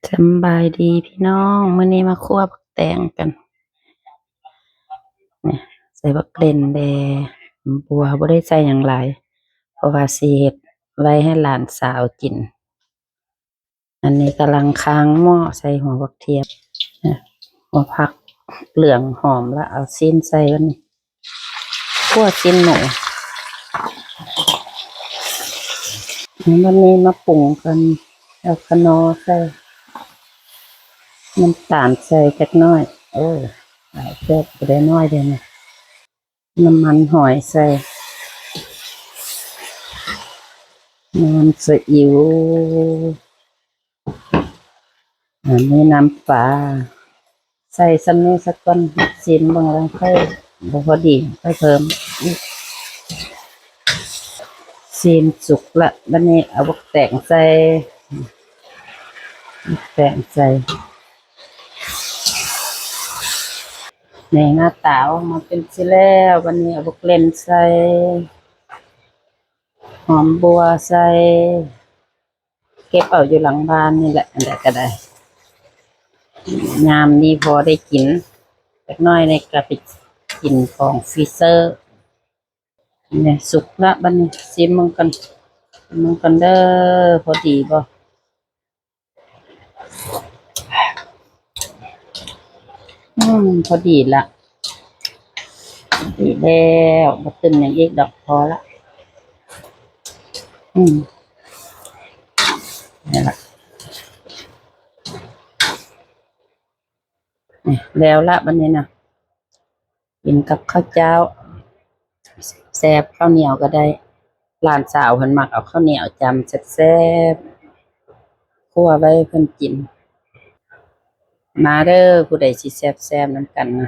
ສຳບາຍດີພີ່ນ້ອງ ມື້ນີ້ມາຂົ້ວບັກແຕງກັນ ນີ້ ໃສ່ບັກເລັ່ນແດ່ ບົວ ບໍ່ໄດ້ໃສ່ຫຍັງຫຼາຍ ເພາະວ່າຊິເຮັດໄວ້ໃຫ້ຫຼານສາວກິນ. ອັນນີ້ກຳລັງຄາງໝໍ້ໃສ່ຫົວບັກທຽມ ຫົວຜັກເຫຼືອງຫອມລະ ເອົາຊີ້ນໃສ່ບັດນີ້ ຂົ້ວຊີ້ນໝູ ແລ້ວບັດນີ້ມາປຸງກັນ ເອົາຂະໜໍ່ໃສ່ ນ້ຳຕານໃສ່ຈັກໜ້ອຍ ເອີ ຫຼາຍແຊບ ບໍ່ໄດ້ໜ້ອຍເດ້ນີ້ ນ້ຳມັນຫອຍໃສ່ ນ້ຳສະອິ້ວ ອັນນີ້ນ້ຳປາ ໃສ່ສ່ຳນີ້ສາກ່ອນ ຊີມເບິ່ງແລ້ວຄ່ອຍ ບໍ່ພໍດີຄ່ອຍເພີ່ມອີກ ຊີມສຸກລະ ບັດນີ້ເອົາບັກແຕງໃສ່ ບັກແຕງໃສ່ ນີ້ໜ້າຕາອອກມາເປັນຊີ້ແລ້ວ ບັດນີ້ເອົາບັກເລັ່ນໃສ່ ຫອມບົວໃສ່ ເກັບເອົາຢູ່ຫຼັງບ້ານນີ້ແຫຼະ ອັນໃດກະໄດ້ ຍາມນີ້ພໍໄດ້ກິນ ຈັກໜ້ອຍນີ້ກະໄປກິນຂອງຟຣີເຊີ ນີ້ສຸກລະ ບັດນີ້ຊີມເບິ່ງກ່ອນ ຊີມເບິ່ງກ່ອນເດີ ພໍດີບໍ່? ອືມ ພໍດີລະ ພໍດີແລ້ວ ບໍ່ຕື່ມຫຍັງອີກດອກ ພໍລະ ອືມ ນີ້ລະ ນີ້ແລ້ວລະ ບັດນີ້ນະ ກິນກັບເຂົ້າຈ້າວ ແຊບໆ ເຂົ້າໜຽວກະໄດ້ ຫຼານສາວເພິ່ນມັກເອົາເຂົ້າໜຽວຈ້ຳແຊບໆ ຂົ້ວໄວ້ໃຫ້ເພິ່ນກິນ ມາເດີ ຜູ້ໃດຊິແຊບໆ ນຳກັນນະ.